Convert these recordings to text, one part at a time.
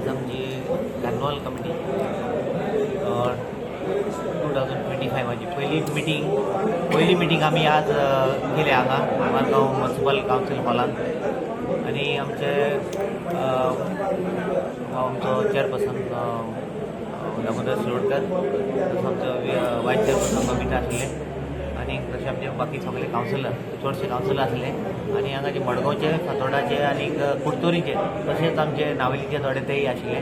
आज आमची carnival committee 2025आची पयली मिटींग. पयली मिटींग आमी आज केली हांगा मारगांव म्युन्सिपल कावन्सील हॉलान आनी आमचे आमचो चेअरपर्सन दामोदर शिरोडकर, तसो आमचो वायस चेअरपर्सन बबिता आसले आनी तशें आमचे बाकी सगळे कावन्सिलर, चडशे कावन्सिलर आसले आनी हांगा जे मडगांवचे, फातोर्डाचे आनी कुडतोरीचे, तशेंच आमचे नावेलीचे थोडे तेय आशिल्ले.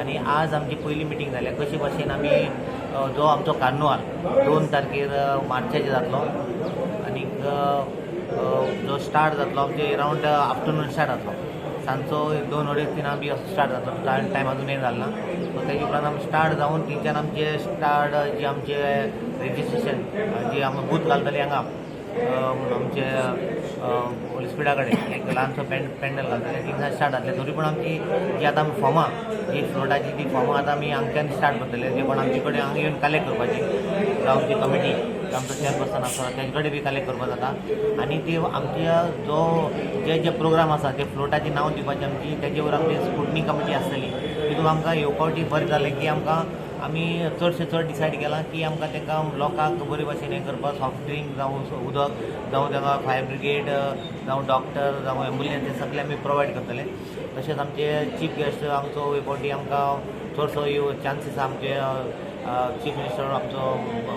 आनी आज आमची पयली मिटींग जाल्या, कशे भाशेन आमी जो आमचो कार्नुवाल 2 तारखेर मार्चाचे जातलो आनीक जो स्टार्ट जातलो आमचे एरावंड आफ्टरनून स्टार्ट जातलो, सांजचो 2 अडेच 3 बी असो स्टार्ट जातलो. टायम अजून हें जालें ना. सो तेजे उपरांत आमी स्टार्ट जावन थंयच्यान आमचे स्टार्ट जी आमचे रेजिस्ट्रेशन जी आमी बूथ घालतले हांगा आमचे होली कडेन एक ल्हानसो पेंडल घालतले, थिंगसान स्टार्ट जातले. तरी पूण आमची जी आतां आमी फॉर्मां जी फ्लोटाची ती फॉर्मां आतां आमी हांगच्यान स्टार्ट करतले, जे कोण आमचे कडेन हांगा येवन कलेक्ट करपाची, जावं आमची कमिटी, आमचो चेअरपर्सन आसा तेजे कडेन बी कलेक्ट करपाक जाता. आनी ती आमच्या जो जे जे प्रोग्राम आसा ते फ्लोटाची नांव दिवपाची आमची, तेजे वर आमची स्क्रुटनी कमिटी आसतली. तितून आमकां ह्यो फावटी बरें जालें की आमकां आमी चडशें चड डिसायड केलां की आमकां तांकां लोकांक बरे भाशेन हें करपाक सॉफ्ट ड्रिंक जावं उदक जावं तांकां फायर ब्रिगेड जावं डॉक्टर जावं एम्बुलन्स हे सगळे आमी प्रोवायड करतले. तशेंच आमचे चीफ गेस्ट आमचो हे फावटी आमकां चडसो येव चान्सीस आमचे चीफ मिनिस्टर आमचो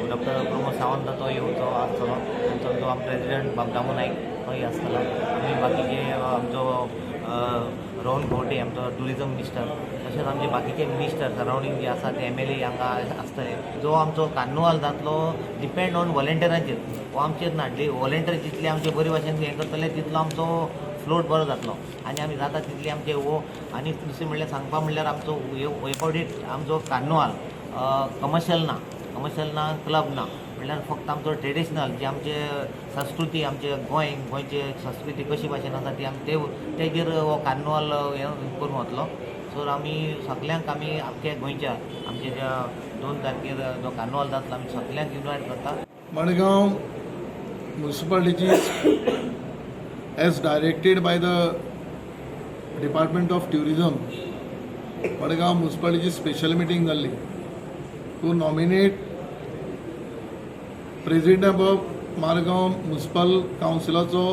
डॉक्टर प्रमोद सावंत तो येवचो आसतलो. आमचो जो प्रेजिडंट बाब दामू नायक तोय आसतलो आनी बाकीचे आमचो रोहन खंवटे आमचो ट्युरिजम मिनिस्टर, तशेंच आमचे बाकीचे मिनिस्टर सरावंडींग जे आसा ते एमएलए हांगा आसतले. जो आमचो कार्नुवाल जातलो डिपेंड ऑन वॉलेंटियरांचेर, हो आमचेर ना. वॉलेंटियर जितले आमचे बरे भाशेन हें करतले तितलो आमचो फ्लोट बरो जातलो आनी आमी जाता तितली आमचे हो. आनी दुसरें म्हणल्यार सांगपा म्हणल्यार आमचो हे फावटी आमचो कार्नुवाल कमर्शियल ना, कमर्शियल ना, क्लब ना, म्हणल्यार फक्त आमचो ट्रेडिशनल जी आमचे संस्कृती, आमचे गोंय गोंयचे संस्कृती कशी भाशेन आसा ती आमी ते तेजेर हो कार्नुवाल हें करून वतलो. सो आमी सगल्यांक आमी आमच्या गोंयच्या आमच्या ज्या 2 तारखेर जो कार्नुवाल जातलो आमी सगल्यांक इनवायट करता. Madgaon म्युन्सिपालिटीची as directed by the Department of Tourism, Madgaon म्युन्सिपालिटीची special meeting जाल्ली to nominate president of Margao municipal कावन्सिलाचो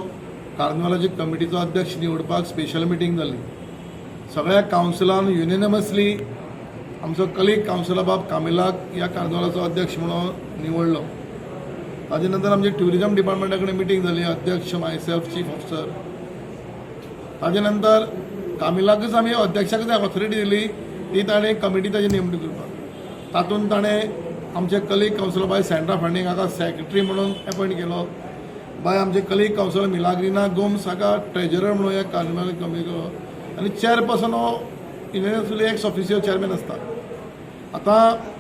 कार्निवालाची कमिटीचो अध्यक्ष निवडपाक स्पेशल मिटींग जाली. सगळ्या कावन्सिलान युनिनमसली आमचो कलीग कावन्सिलर बाब कामिलाक ह्या कार्निवालाचो अध्यक्ष म्हणून निवडलो. ताजे नंतर आमचे ट्युरिजम डिपार्टमेंटा कडेन मिटींग जाली, अध्यक्ष, मायसेल्फ, चीफ ऑफिसर. ताजे नंतर कामिलाकच आमी अध्यक्षाकच ऑथॉरिटी दिली ती ताणें कमिटी ताजी नेमणूक करपाक. तातूंत ताणें आमचे कलीग कावन्सिलर बाय सँड्रा फर्नांडीस हाका सेक्रेटरी म्हणून एपॉयंट केलो, बाय आमचे कलीग कावन्सिलर मिलाग्रिना गोम्स हाका ट्रेजरर म्हणून ह्या कार्निवाल कमिटी केलो आनी चेअरपर्सन हो युनिवर्सली एक्स ऑफिशियल चेअरमॅन आसता. आतां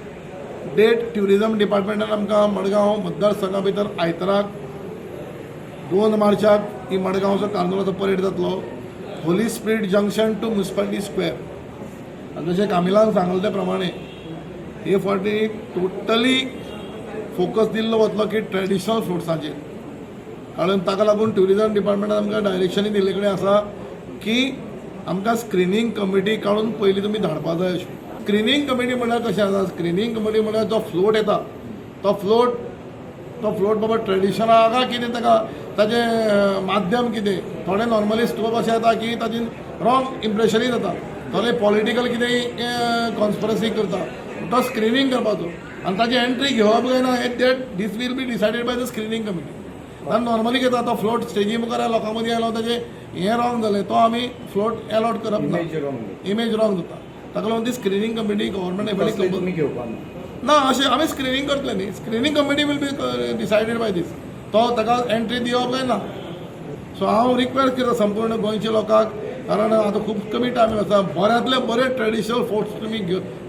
डेट ट्युरिजम डिपार्टमेंटान आमकां मडगांव मतदारसंघा भितर आयताराक 2 मार्चाक ही मडगांवचो कार्निवालाचो परेड जातलो, Holy Spirit Junction to Municipality Square. आनी जशें कामिलान सांगलें ते प्रमाणे हे फावटी टोटली फोकस दिल्लो वतलो की ट्रेडिशनल फ्रुट्सांचेर, कारण ताका लागून ट्युरिजम डिपार्टमेंटान आमकां डायरेक्शनूय दिल्ले कडेन आसा की आमकां स्क्रिनींग कमिटी काडून पयलीं तुमी धाडपा जाय अशें. स्क्रिनींग कमिटी म्हणल्यार कशें आसा? स्क्रिनींग कमिटी म्हणल्यार जो फ्लोट येता तो फ्लोट बाबा ट्रेडिशनल आहा कितें, ताका ताजें माध्यम कितें. थोडे नॉर्मली स्कोप अशें येता की ताजें रॉंग इम्प्रेशनूय जाता, थोडे पॉलिटिकल कितेंय कॉन्स्परसी करता. तो स्क्रिनींग करपाचो आनी ताजी एंट्री घेवप काय ना हे that this will be decided by the screening committee. आनी नॉर्मली कितें जाता, फ्लोट स्टेजी मुखार लोकां मदीं आयलो, ताजें हें रॉंग जालें, तो आमी फ्लोट एलॉट करप ना. इमेज रॉंग जाता. ताका लागून ती स्क्रिनींग कमिटी गव्हर्मेंट तुमी घेवपा ना? ना, अशें आमी स्क्रिनींग करतले न्ही. Screening committee will be decided by this, तो ताका एंट्री दिवप काय ना. सो हांव रिक्वेस्ट करता संपूर्ण गोंयच्या लोकांक, कारण आतां खूब कमी टायम आसा, बऱ्यांतले बरे ट्रेडिशनल फ्लोट्स तुमी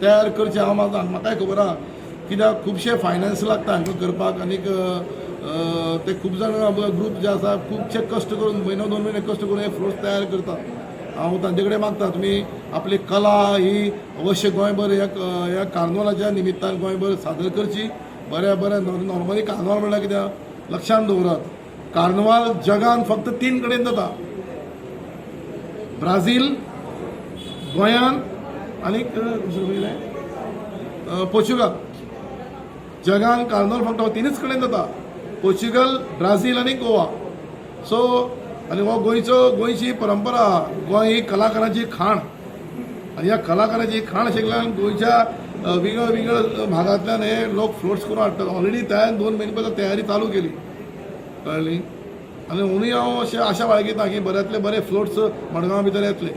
तयार करचे. हांव म्हाकाय खबर आहा कित्याक खुबशे फायनान्स लागता हांकां करपाक आनीक ते खूब जाण ग्रूप जे आसा खुबशे कश्ट करून म्हयनो 2 म्हयने कश्ट करून हे फ्लोट्स तयार करता. हांव तांचे कडेन मागता, तुमी आपली कला ही अवश्य गोंयभर ह्या ह्या कार्निवालाच्या निमित्तान गोंयभर सादर करची. बऱ्या बऱ्या नॉर्मली कार्निवाल म्हणल्यार कितें लक्षांत दवरात, कार्निवाल जगान फक्त तीन कडेन जाता, ब्राझील, गोंयान आनीक दुसरें खंयलें पोर्चुगल. जगान कार्निवल फक्त तिनूच कडेन जाता, पोर्चुगल, ब्राझील आनी गोवा. सो आनी हो गोंयचो, गोंयची परंपरा. गोंय ही कलाकारांची खाण आनी ह्या कलाकारांची खाण आशिल्ल्यान गोंयच्या विंगड विंगड भागांतल्यान हे लोक फ्लोट्स करून हाडटात. ऑलरेडी तयार 2 म्हयने पयलीं तयारी चालू केली, कळ्ळी? आनी हुनूय हांव अशें आशा बाळगिता की बऱ्यांतले बरे फ्लोट्स मडगांव भितर येतले.